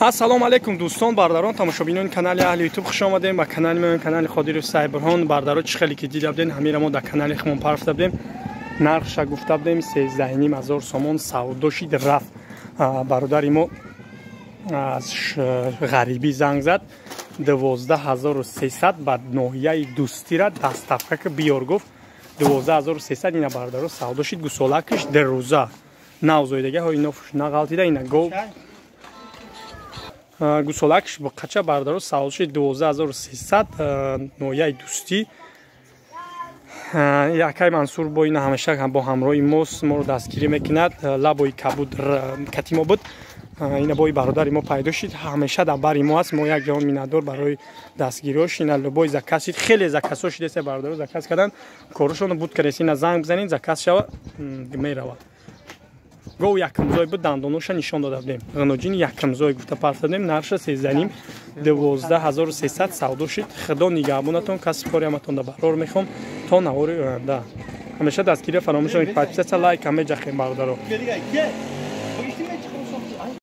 Ассалому алайкум, дӯстон, бародарон, тамошобинони канали аҳли Ютуб, хуш омадем ба канали мо, канали Қодиров Сайбурҳон. Бародаро, чӣ хеле ки дида будем, ҳамира мо дар канали хумон парфта будем, нархша гуфта будем, 13,5 ҳазор сомон савдо шид, рафт. Бародари мо аз ғарибӣ занг зад, 12 300 ба ноҳияи Дӯстира доставка ки биёр гуфт, 12 300. Ина, бародаро, савдо шид. Гусолакиш дерӯза навзоидага ҳои нофуш нағалтида. Ина гов гусолакш қача, бародаро, савдо шид, 12 300, ноҳияи Дӯстӣ. Якай Мансур бо ина ҳамеша бо ҳамроҳи мост, моро дастгирӣ мекунад. Лабои кабуд кати мо буд, ина бои бародари мо пайдо шид, ҳамеша дар бари мо аст. Мо як ҷаҳон миннатдор барои дастгириҳош. Ина любой заказ шид, хеле заказҳо шидеса, бародаро заказ кардан, корушонро буд кардес. Ина занг бизанед, заказ шава, меравад. Гов якумзой буд, дандоноша нишон дода будем, ғиноҷини якумзой гуфта парфта будем. Нарша сезданим, 12 300 савдо шид. Худо нигаҳбонатон, касби кори ҳаматон да барор мехоҳам. То навори оянда, ҳамеша дастгирия фаромӯш накунед, подписаться, лайк ҳаме ҷахем, бародаро.